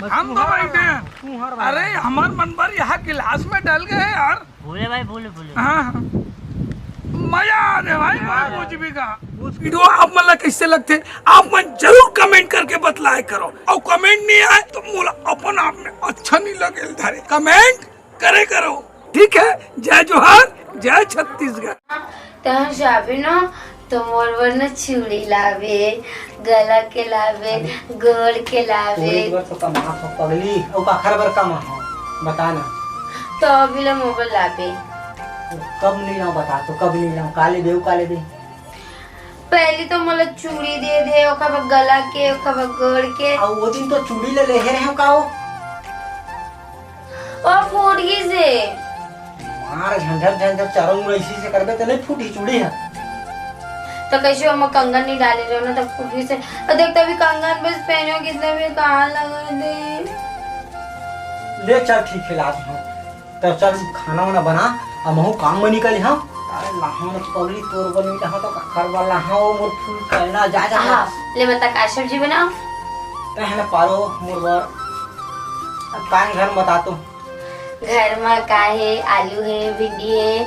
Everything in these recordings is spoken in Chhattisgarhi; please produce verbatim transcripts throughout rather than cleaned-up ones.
हम तो बैठे हैं। अरे, हमार मन भर यहाँ गिलास में डल गए यार। बोले भाई, बोले, बोले। हाँ, हाँ। मजा आ रहा है भाई, वाह, कुछ भी कहा। वीडियो आप मन ला कैसे लगथे, आप मन जरूर कमेंट करके बतलाए करो, और कमेंट नहीं आए तो मोला अपन आप में अच्छा नहीं लगे। धारे कमेंट करे करो, ठीक है। जय जोहार, जय छत्तीसगढ़। तहाँ जाबे ना, तो मोर बर ना चूड़ी लाबे, गला के लाबे, गोड़ के लाबे। चूड़ी बर तो कमा हो पगली, अउ काखर बर कमा हो, बता ना। तो अभी ले मोर बर लाबे। कब नहीं लाऊं बता, तो कब नहीं लाऊं, का लेबे, अउ का लेबे? पहली तो मोला चूड़ी दे दे, ओकर बाद गला के, ओकर बाद गोड़ के। अउ वो दिन तो चूड़ी ले लेहे रहे हो का हो? ओ फूट गिस हे। मार झंझर झंझर चारों मुड़ा इसी से करबे त नहीं फूटी चूड़ी है। तो कैसे हम कंगन नहीं डाले रहे ना, तब फूट गिस हे। और देख, तभी कंगन बस पहने हो, किसने भी कहा लगा दे। ले चल, ठीक है, लात हूँ। तो चल, खाना वाना बना, अब महू काम में निकल, हाँ। अरे लहान पगली, तोर बनी रहा तो कखर वाला, हाँ, वो मोर फूल कहना, जा, जा, जा। हाँ, ले बता, का सब्जी बनाओ? तहन पारो मोर बर। अब का हे घर में बता तो। घर में का हे, आलू हे, भिंडी हे,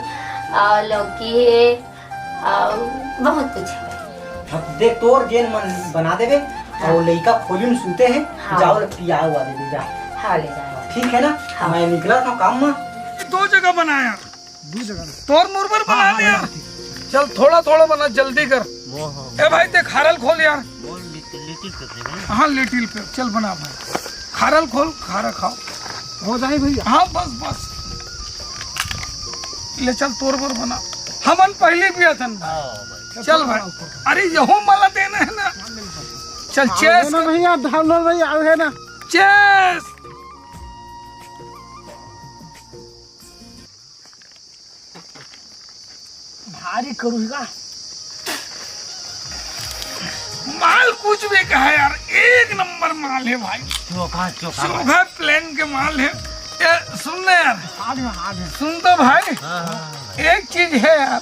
और लौकी हे, और बहुत कुछ हे। हाँ, देख, तोर जेन मन बना देबे, हाँ। और लइका खोली में सूते हे, हाँ। जाओ ले पिया हुआ देबे, जा। हाँ, ले जाओ। ठीक है ना? हाँ। मैं निकला था काम में। दो जगह बनाया। दू जगह ना। तोर मोर बर बना दे यार। चल, थोड़ा थोड़ा बना, जल्दी कर। ए भाई, ते खारल खोल यार। हाँ, लिटिल पे चल बना भाई। खारल खोल, खारा खाओ। हो जाए भैया। हाँ, बस बस। ले चल, तोर बर बना। हमन पहले भी अथन भाई। चल भाई। अरे, यहू मला देना है ना। चल, चेस ना भैया, धामनोर भैया, आओ है ना। चेस। भारी करूँगा। माल कुछ भी कहा यार, एक नंबर माल है भाई। चोखा, चोखा। चोखा प्लेन के माल है। ए, सुन ना यार। हाँ जी, हाँ जी। सुन तो भाई, हाँ, हाँ, हाँ। एक चीज है यार,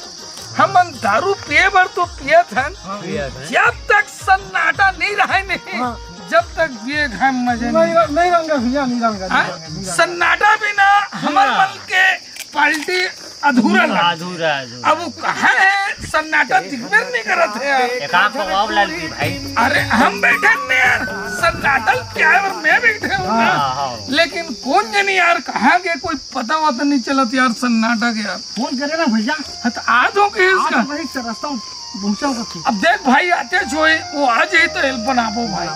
हमन दारू पिए बर तो पियत हन, हाँ। पियत हन। जब तक सन्नाटा नहीं रहे नहीं, हाँ। जब तक पिए खाए में मजा नहीं, नहीं। नहीं रहूंगा भैया, नहीं रहूंगा, नहीं हाँ? रहूंगा, नहीं रहूंगा। सन्नाटा बिना हमर हाँ। मन के पार्टी अधूरा लग अधूरा, अधूरा। अब वो कहाँ है? सन्नाटा दिखबे नहीं करत है यार। एक आंख को और लग गई भाई। अरे हम बैठे नहीं यार, सन्नाटा क्या है और मैं बैठे हूँ ना। हाँ, हाँ। लेकिन कौन जनी यार कहाँ के, कोई पता वता नहीं चलत यार सन्नाटा के यार। फोन करे ना भैया। हाँ, तो आ दो के आज इसका। वही से रास्ता पहुंचा होगा फिर। अब देख भाई, आते जो है, वो आ जाए तो हेल्प बनाबो भाई,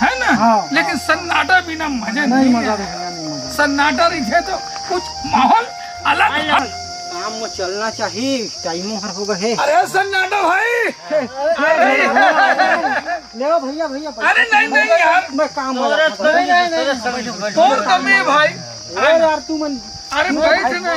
है ना? हाँ। लेकिन सन्नाटा बिना मजा नहीं नहीं है। मजा नहीं, नहीं मजा। सन्नाटा रहिथे तो कुछ माहौल अलग अलग। हट। काम में चलना चाहिए, टाइमो हर हो गए। अरे सन्नाटा भाई, अरे। ले भैया, भैया, अरे नहीं, नहीं यार। मैं काम वाला था। नहीं, नहीं, नहीं। कौन कमी है भाई? अरे यार, तू मन अरे बैठ ना।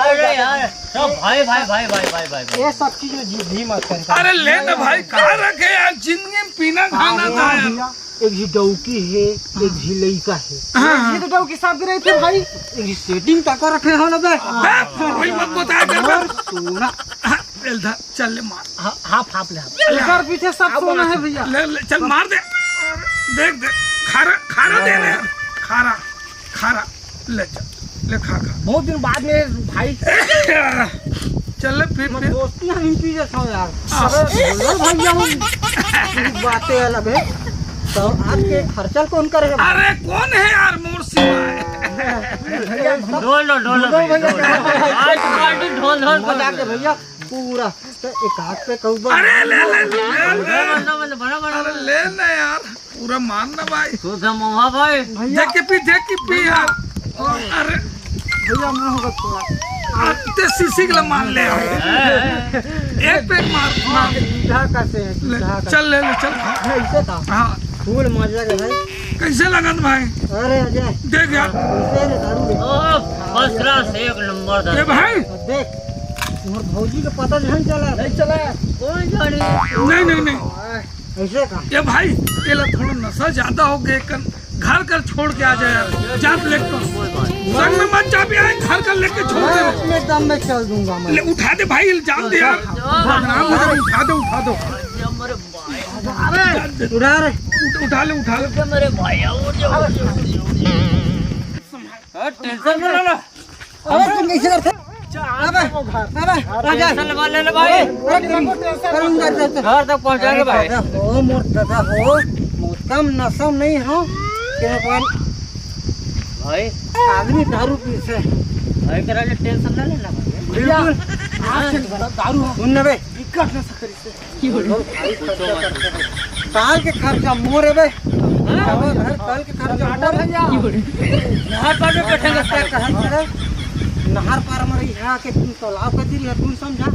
अरे यार, सब भाई, भाई, भाई। ये सब चीज में जिद ही मत कर। अरे ले ना भाई, कहाँ रखे यार, जिंदगी में पीना खाना हाँ, था यार। भैया, एक झी डौकी है, एक झी लइका है। हाँ। ये तो डौकी साफ करे थे भाई। एक झी सेटिंग तक रखे हो ना बे। बे, वही मत बताया कर बे। और सोना। हाँ, ले धर, चल ले मार। हाँ, हाफ, हाफ ले, हाफ। ऊपर पीछे सब सोना है भैया। ले, ले, चल मार दे। देख, देख, खारा, खारा दे रहे हैं। खारा, खारा। ले चल, ले खा, खा। बहुत दिन बाद में भाई। चल ले, पी, पी। दोस्ती हम पी जाता हूँ यार। हाँ। अरे, बोलो भैया, हम बातें अलग है। तो आज के खर्चा कौन करेगा? अरे, कौन है यार मोर सिवाय? ढोल, ढोल, ढोल, ढोल, भैया, ढोल। आज पार्टी ढोल, ढोल, मजा ढोल। के भैया, पूरा। तो एक हाथ पे कहूँ बस। अरे, ले, ले, ले, ले, ले। बड़ा, बड़ा, बड़ा, बड़ा। अरे, ले ना यार, पूरा मार ना भाई। शुद्ध महुआ भाई। भैया। देख के पी, देख के पी यार। अरे। भैया, मैं होगा थोड़ा। अब ते सीसी के लिए मार ले यार। ए, ए। एक पैक मार, मार। सीधा का से है, ले, सीधा का। चल, ले, ले, चल। ऐसे था। हाँ। फूल मजा के भाई। कैसे लगत भाई? अरे अजय। देख यार। कैसे रे दारू रे? ओ, first class, एक नंबर दारू। ए भाई। देख, तुम्हार भौजी के पता नहीं चला। नहीं चला। कौन जाने? नहीं, नहीं, नहीं। ऐसे का? ए भाई, ये ला थोड़ा नशा ज्यादा हो गए, कन घर कर छोड़ के आ जाए यार। जा लेके तो। संग में मत जा भी आए, घर कर लेके छोड़ दे। मैं अपने दम में चल दूंगा मैं। ले उठा दे भाई, इल्जाम दे यार। बदनाम हो जाए, उठा दे, उठा दो। अरे, उठा रे। उठ-, उठा ले, उठा ले। मेरे भाई, उठ जाओ, उठ जाओ, उठ जाओ, उठ जाओ। टेंशन न ले। अबे तुम कैसे करते? अबे, अबे, आ जा। टेंशन ले, ले, ले भाई। अरे, अरे, तुम, अरे, तुम घर से घर तक पहुंचाएंगे भाई। अरे दादा हो, मोर दादा हो, मोर कम नशा नहीं हो, कि अपन भाई। आदमी दारू पी से। भाई, तेरा जो टेंशन ना लेना भाई। बिल्कुल। आज से दारू है। सुन ना बे। दिक्कत ना सकरी से। साल के खर्चा मोर है बे। हाँ? घर साल के खर्चा मोर है। नहर पार में बैठेंगे, क्या कहत है? नहर पार में रही है कि तुम तालाब का तीर है, तुम समझा?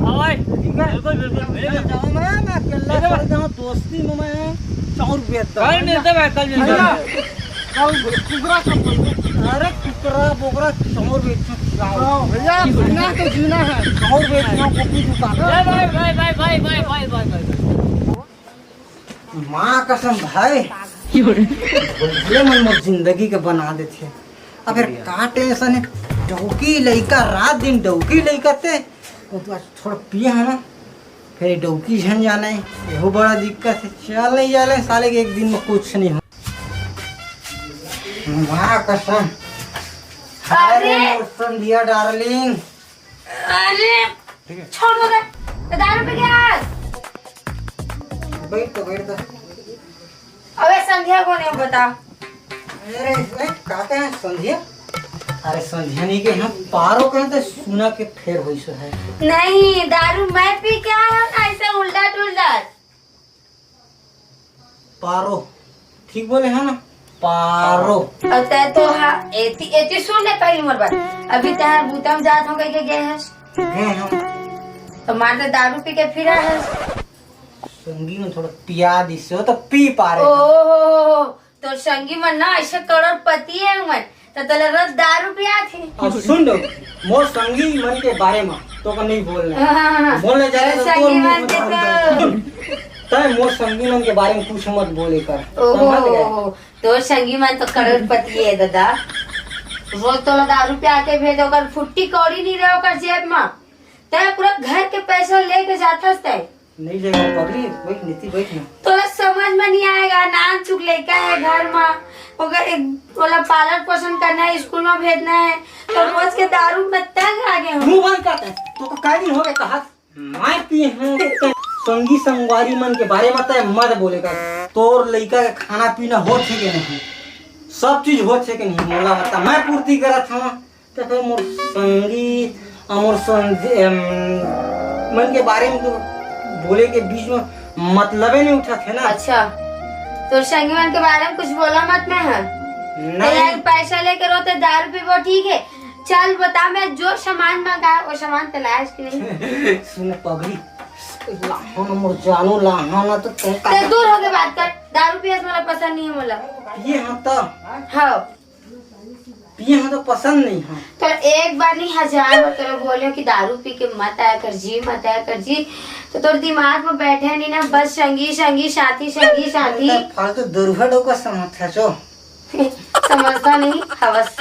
हाँ भाई। ठीक है? बिल्कुल, बिल्कुल, बिल्कुल। जाओ मैं, मैं अकेला चल जाऊँ, दोस्ती में मैं चाउर बेचता हूँ। कल मिलते हैं भाई, कल मिलते हैं। भैया, कल कुकरा सब बोल दो। अरे कुकरा, बोकरा, चाउर बेचता हूँ। हाँ, भैया, जीना तो जीना है। चाउर बेचता हूँ, कॉपी दुकान। ए भाई, भाई, भाई। माँ कसम भाई, भले मन मोर जिंदगी के बना देथे। अब फिर का टेंशन है, डौकी लइका, रात दिन डौकी लइका ते। वो तो आज थोड़ा पिए है ना, फिर ये डौकी झन जाना है, यहू बड़ा दिक्कत है। चल नहीं जाने साले के एक दिन में कुछ नहीं हो। माँ कसम। अरे अरे! मोर संधिया डार्लिंग। अरे! ठीक है। छोड़ दो रे। तो दारू पी के आ। बैठ तो, बैठ तो। अबे संध्या कौन है बता? अरे, ए, का कहे संध्या? अरे संध्या नहीं के हम पारो कहे तो सुना के फेर होई सो है। नहीं, दारू मैं पी के आया हूँ ना, ऐसे उल्टा टुल्टा। पारो, ठीक बोले है ना? पारो। और तै तो हाँ, एती, एती सुन ले पहली मोर बात। अभी तैं बूता में जात हो कह के गए हैं। गए हम। तो मार दे दारू पी के फिरा है। संगी में थोड़ा पिया दिस हो तो पी पा रहे। ओहो, तो संगी मन ना ऐसे करोड़पति है मन, तो तोला रोज दारू पिया थे। अब सुन लो, मोर संगी मन के बारे में तो का नहीं बोलना। हाँ, हाँ, हाँ। बोलना चाहे तो संगी मन के तो तय मोर संगी मन के बारे में कुछ मत बोले कर। ओहो, समझ गए? ओहो, तोर संगी मन तो करोड़पति है दादा। रोज तोला दारू पिया के भेज, ओकर फुट्टी कौड़ी नहीं रहे ओकर जेब में। तय पूरा घर के पैसा लेके जाथस तय। नहीं लेगा पगली, बैठ नीति, बैठ ना। तोला समझ में नहीं आएगा, नान चुक लइका है घर में, ओकर एक, ओला पालन पोषण करना है, स्कूल में भेजना है, तो रोज के दारू में तंग आ गए हूँ। मुंह बंद कर दे। तो का दिन हो गए कहा? मैं पी हूँ, तो संगी संगवारी मन के बारे में तय मत बोले कर। तोर लइका के खाना पीना हो छे के नहीं, सब चीज हो छे के नहीं, मोला बता, मैं पूर्ति करत हूँ। तो फिर मोर संगी, अ, मोर संगी, अम, मन के बारे में तो बोले के बीच में मतलबे नहीं उठा थे ना। अच्छा, तो संगी मन के बारे में कुछ बोला मत मैं, हाँ। नहीं। तो यार, पैसा लेकर रोते दारू पीबो, ठीक है। चल बता, मैं जो सामान मंगाया वो सामान तो लायस कि नहीं? सुन पगली, लाहो ना मोर जानू, लाहो ना तो तू ते दूर होके बात कर। दारू पियस मोला पसंद नहीं है मोला। ये हाँ तो। हाँ। पिए हो तो पसंद नहीं हो। तो एक बार नहीं, हजार बार तोरा बोले कि दारू पी के मत आया कर जी, मत आया कर जी। तो तोर दिमाग में बैठे नहीं ना, बस संगी, संगी, साथी, संगी, साथी। फालतू दुर्घटों का समझता छो। समझता नहीं, हवस।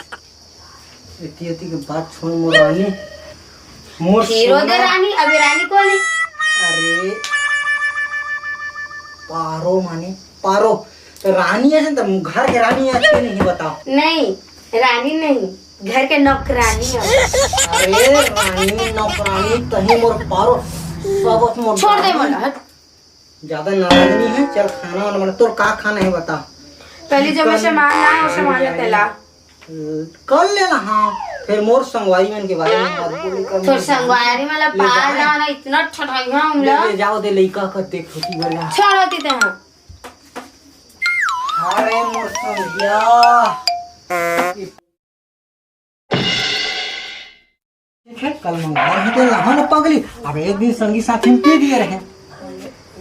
इतनी, इतनी के बात छोड़ मोर रानी। मोर हीरो दे सोना। रानी, अभी रानी कौन है? अरे, पारो माने, पारो। तो रानी है तो घर के रानी है, अच्छे नहीं बताओ। नहीं, रानी नहीं, घर के नौकरानी है। अरे रानी नौकरानी, तही मोर पारो, सब मोर छोड़ दे रानी। मोला, हट। ज्यादा नाराज नहीं है, चल खाना वाना बना। तोर का खाना है बता। पहले जब मैं चिकन, सामान लाया, सामान बिरयानी। लेते ला। कर लेना, हाँ। फिर मोर संगवारी मन के बारे में बात बोले कर। तोर संगवारी मतलब ले पार जाए। जाओ ना, इतना ठठैया हम ले, लोग। ले जाओ दे लइका कर देख होती वाला। छोड़ होती तो हाँ। अरे मोर संगिया। ठीक है, कल मंगवार है तो लाहन पगली। अब एक दिन संगी साथी में पी दिए रहे।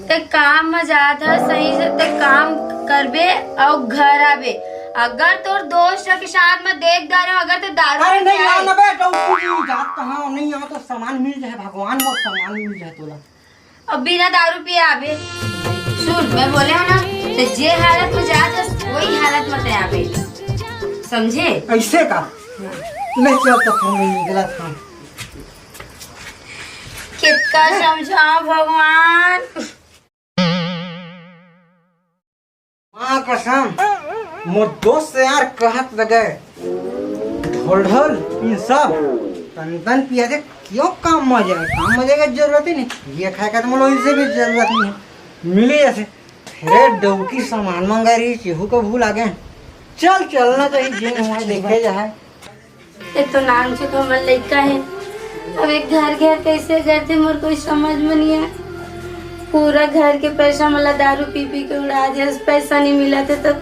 ते काम में जात है, सही से ते काम करबे और घर आबे। अगर तोर दोस्त के साथ में देख डारे, अगर ते दारू अरे पी नहीं आए। आ ना बे, डौकी जी, जात कहाँ नहीं आ तो सामान मिल जाए, भगवान मोर सामान मिल जाए तोला। अब बिना दारू पिए आबे। सुन, मैं बोले हूँ ना, तो जे हालत में जात है, वही हालत में ते आबे। समझे? ऐसे का? ले चल तो फिर मैं निकला था। कितना समझाओ भगवान। कसम, मोर दोस्त यार कहत लगे, ढोल ढोल इन सब तन तन पिया दे, क्यों काम में जाए, काम में जाए के जरूरत ही नहीं, ये खाए का तो मोला इसे भी जरूरत नहीं है, मिली जैसे। अरे डौकी सामान मंगा रही, चेहू को भूल आ गए। चल चलना चाहिए, जे हुआ देखे जाए। एक तो नानचुक हमर लइका हे, अब एक घर घर कैसे करथे मोर कोई समझ में नहीं आए। पूरा घर के पैसा मोला दारू पी पी के उड़ा दे, पैसा नहीं मिला थे तो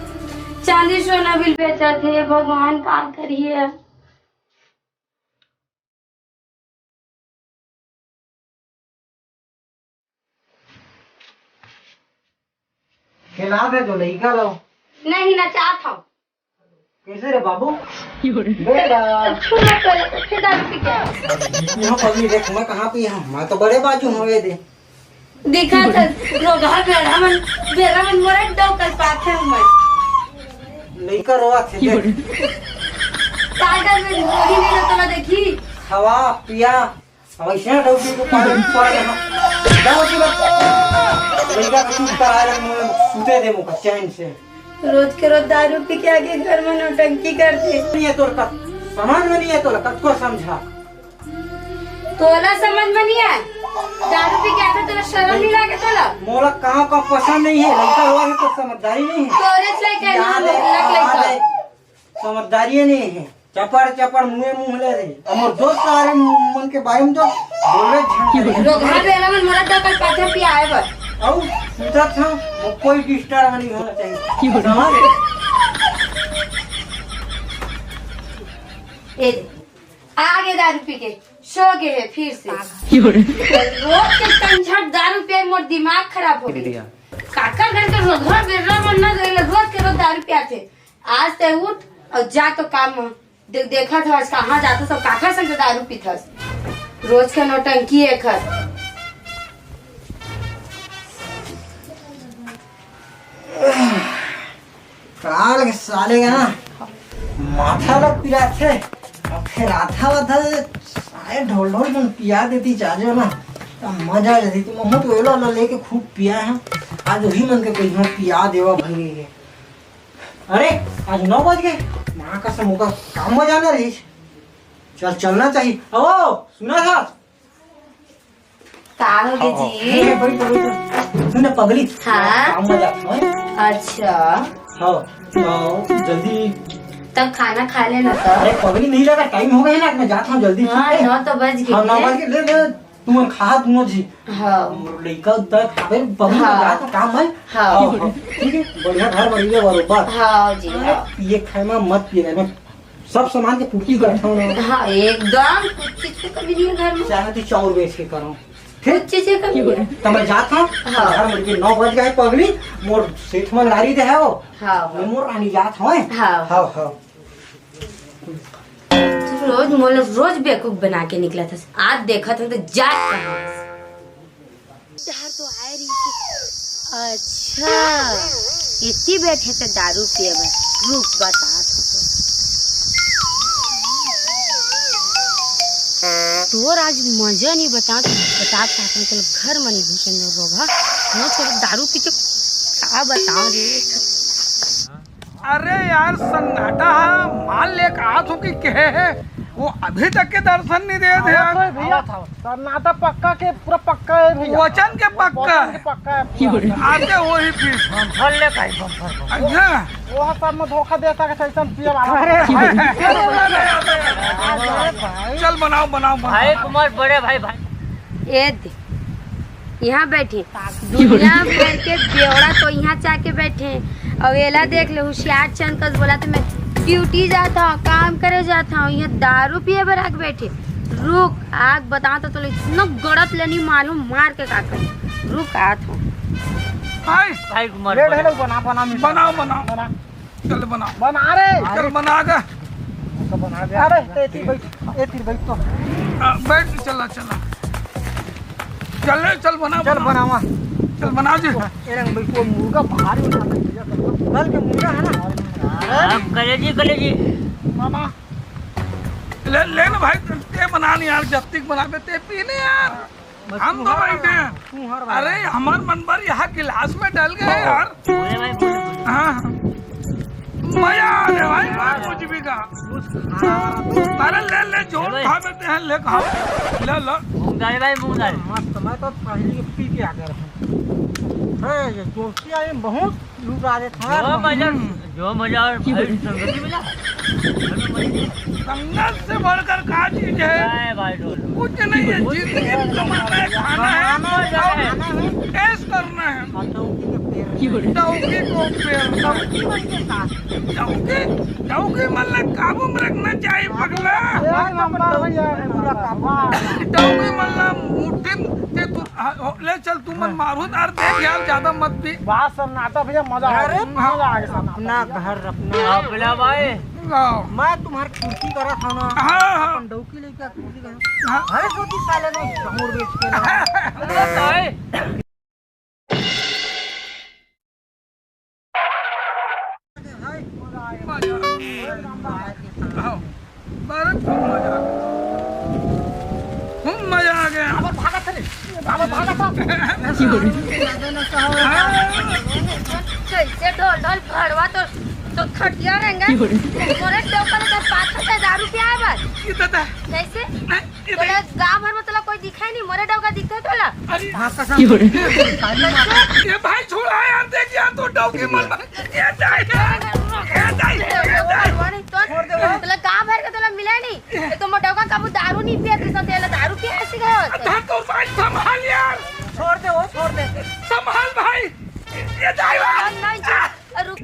चांदी सोना भी बेचत हे। भगवान का करिए। खेला दे तो लइका लो। नहीं नचात हूँ। कैसे रे बाबू? बेटा। छू मत पहले, तो फिर दारू पी के। यहाँ पगली देख, मैं कहाँ पी हूँ? मैं तो बड़े बाजू हूँ, ये दे। दिखा था, रोगहा बेरा मन, बेरा मन मोरे डौकल पाथे हूँ मैं। लइका रोआ थे, देख। कागज में वही नहीं रहता ना, देखी। हवा, पिया, अब ऐसे ना डौकी को पानी पड़ रहा। जाओ जी बस। लइका को चुप करा रहे, मुझे सूते दे मुझे चैन से। रोज के रोज दारू पी के आके घर में नौटंकी करते। नहीं है तोर का, समझ में नहीं है तोर का, को समझा। तोला समझ में नहीं है, दारू पी के आके तोला शर्म नहीं लागे तोला? मोला कहाँ का पसंद नहीं है, लइका हुआ है तो समझदारी नहीं है। तोरे से लइका नहीं, याद है, मोला याद लइका। है। समझदारी नहीं है, चपड़ चपड़ मुंह मुंह ले रही। हमर दोस्त आ रहे मन के बारे में तो बोले झंडे। लोग हाथ लेना मन मरद दा कल पाछे पिया आए बर। अउ सुधा था, वो कोई डिस्टर्ब नहीं होना चाहिए। समझ? ए, आ गए दारू पी के, सो गए है फिर से। रोज के कंझट दारू पिए मोर दिमाग खराब हो गया। काकर घर के रोज रोज बेरा मन ना गए, रोज के रोज दारू पियाथे। आज ते उठ और जा तो काम में। दे-, देखत हस कहाँ जात हस, सब काकर संग दारू पीथस। रोज के नौटंकी एखर। काल के साले का ना माथा ला पिराथे, अब फिर आथा वाथा साले ढोल ढोल मन पिया देती चाजो ना, तब मजा आ जाती। तुम हम तो एलो ला लेके खूब पिया है, आज वही मन के कोई हम पिया देवा भई है। अरे, आज नौ बज गए, माँ कसम ओकर काम में जाना रही। चल, चलना चाहिए। ओ, सुना था? का हो गए जी? अरे, बड़ी पगली, सुन ना पगली। हाँ? काम में जाता हूँ। अच्छा। हाँ, तो जल्दी। तब खाना खा लेना तो। अरे पगली, नहीं लगा, टाइम हो गया ना, मैं जाता हूँ जल्दी, हाँ, ठीक है? नौ तो बज गए हाँ, नौ हैं। बज गए, ले, ले। तुमन खा दोनों जी। हाँ। लइका उतना खाबे, बबली हाँ। बता तो काम है। हाँ। हाँ, हाँ, ठीक है, बढ़िया घर बन गया बरोबर। हाँ जी, अरे, हाँ। पिए खाए में मत पिए, मैं सब सामान के पूर्ति करता हूँ ना। हाँ, एकदम कुछ चीज की कमी नहीं है घर में। चाहे तो चाउर बेच के करो। कुछ चीज की कमी नहीं है। तो मैं जाता हूँ, हाँ। घर में नौ बज गए पगली, मोर सेठ मन लारी दे है वो। हाँ, हाँ। मैं मोर रानी जात हूँ। हाँ। हाँ, हाँ। तू रोज मोला रोज बेवकूफ बना के निकलत हस। आज देखत हूँ तो जात कहाँ हस। डहर तो आए रही थी। अच्छा, इतनी बैठे थे दारू पिए बर। रुक, बतात हूँ तो। तोर आज मजा नहीं बता, बता, घर में नहीं घुसन रोग, हाँ? मैं चलो दारू पी के का बताऊँ रे। अरे यार, सन्नाटा हा, माल लेके आत हो कि कहे है? वो अभी तक के दर्शन नहीं दे दे यार। आवत है भैया, सन्नाटा पक्का के, पूरा पक्का है भैया। वचन के पक्का वचन है। के पक्का है पूरा। आते हो ही फिर। हम भर लेता है, हम भर, भर। अच्छा। वो सब में धोखा दे सकते हैं, ऐसा पिए वाला। अरे भाई। चल बनाओ, बनाओ, बनाओ। भाई कुमार, बड़े भाई, भाई। ए दे। यहाँ बैठे, दुनिया भर के बेवड़ा तो यहाँ जाके बैठे। अब एला देख ले, होशियार चंद कस बोला तो मैं ड्यूटी जाता हूँ, काम करे जाता हूँ, यहाँ दारू पिए बर आके बैठे। रुक, आग बता तो तोले इतना गड़त लेनी मालूम, मार के का करी। रुक, आत हूँ। हाय। भाई कुमार, ले, ले, बना, बना, बनाओ, बनाओ। बना। चल बना। बना रे। चल बना दे। तो बना दे। अरे, ए तीर बैठ, ए तीर बैठ तो। आ, बैठ, चला, चला। चल रे, चल बना, चल बना। बनावा। चल बना दे। ए रंग भाई, वो मुर्गा भारी उठा ले भैया, कल के मुर्गा है ना? हाँ, कलेजी, कलेजी। मामा। ले, ले ना भाई, ते बना नहीं यार, जब तक बना के ते पी ले यार। हम तो बैठे हैं। अरे, हमार मन पर यहाँ गिलास में डल गए यार। बोले भाई, बोले, बोले। हाँ, हाँ। अरे ले ले, जोर भाई। खा लेते हैं, ले खा। ले लो। मूंग दाल भाई, मूंग दाल। मस्त, मैं तो पहले ही पी के आ गया था। अरे, ये दोस्ती आई में बहुत लूट आ रहे थे। जो मजा, जो मजा और भाई संगति मिला। संगत से बढ़कर का चीज है? क्या है भाई, डोल? कुछ नहीं है, जिंदगी में जो मजा है, खाना है, खाना है। ऐश करना है। और डौकी के पेड़। डौकी को पेड़। डौकी मन के साथ। डौकी, डौकी मन ला काबू में रखना चाहिए, पगला। एक नंबर भैया, पूरा काबू। डौकी मन ला मुट्ठी में ते तू, हाँ, हो, ले चल, तू मन मारू, और देख यार, ज्यादा मत पी। बात सन्नाटा भैया, मजा आ गया, अरे, मजा आ गया सन्नाटा अपना भैया। घर, अपना आओ, बोला भाई। आओ। मैं तुम्हारी कुर्सी करा था ना। हाँ, हाँ। अपन डौकी लेके कुर्सी करा। हाँ। अरे, सोची साले ने सहूर बेच के ना। अरे, भाई। आओ। भारत खूब मजा। खूब मजा आ गया। अब भागा चले। अब भागा चले। कैसे ढोल ढोल भड़वा तो, तो खटिया रहेंगे। मोरे डौका तो पाँच सौ दारू पिया है बस। ये दादा। कैसे? नहीं, ये तोला नहीं। गांव भर में तोला कोई दिखाई नहीं, मोरे डौका दिखते तोला। अरे। हाँ, कसम। ये भाई छोड़ा यार, देख यार, तो डौकी मर ये दाई, ये दाई, ये दाई। छोड़ दे वो। तोला गांव भर के तोला मिला नहीं। ये तो मोटौका कबू दारू नहीं पिया, तू सब तेला दारू पिया ऐसी गए होते। अरे तो भाई संभाल यार। छोड़ दे वो, छोड़ दे। संभाल भाई। ये दाई। नहीं, नहीं, छोड़। रुक।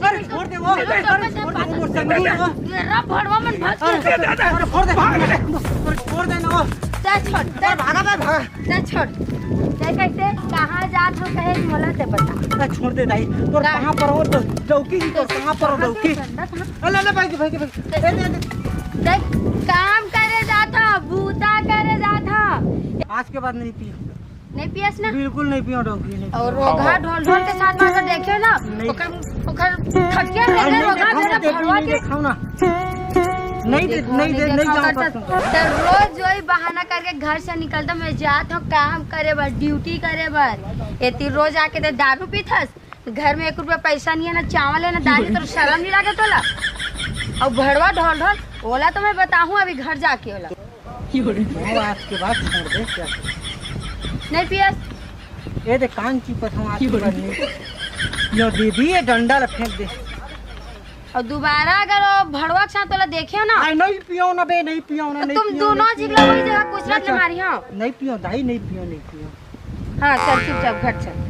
अरे छोड़ दे वो। अरे छोड़ दे वो, मोर संगी है वो। तेरा भड़वा मन भाग अरे, के। अरे, छोड़ दे। भाग ले। अरे, छोड़ दे ना वो। जा छोड़, जा। अरे, भागा बे, भागा। जा छोड़। जा कैसे? कहाँ जात हो, कहे मोला ते बता। अरे, छोड़ दे दाई। तोर का? कहाँ पर हो तो डौकी जी, तोर कहाँ पर हो डौकी? अरे, ले, ले, भाई, भाई, भाई। ए, दे, दे। देख, काम करे जात हो, बूता करे जात हो। आज के बाद नहीं पी। नहीं पियस ना? बिल्कुल नहीं पियो डौकी, नहीं और पियो। रोगहा ढोल ढोल के साथ में अगर देखे ना, नहीं। ओकर, ओकर खटिया अरे ले ले, नहीं रोगहा देखाओ मेरा ना, देख, भड़वा नहीं के। देखाओ ना। नहीं दे, देखाओ, नहीं दे, नहीं देखाओ, जाओ करता। तो रोज वही बहाना करके घर से निकलता, मैं जात हूँ काम करे बर, ड्यूटी करे बर। एती रोज आके ते दारू पीथस, घर में एक रुपया पैसा नहीं है, ना चावल है, ना दाल है, तो शर्म नहीं लागे तोला? और भड़वा ढोल ढोल, ओला तो मैं बताहूँ अभी घर जाके ओला। वो आज के बाद छोड़ दे, क्या? नहीं पियस। ये दे कान की पसंद आज के बाद नहीं। यो दीदी, ये डंडा ला फेंक दे। और दोबारा अगर वो भड़वा के साथ तोला देखे हो ना, नहीं, नहीं पियो ना बे, नहीं पियो ना, तो नहीं तुम पियो, दोनों नहीं जिगला पियो। वही जगह कुछ नहीं, रख मारी हो। नहीं पियो दाई, नहीं पियो, नहीं पियो। हाँ, चल चुपचाप घर चल।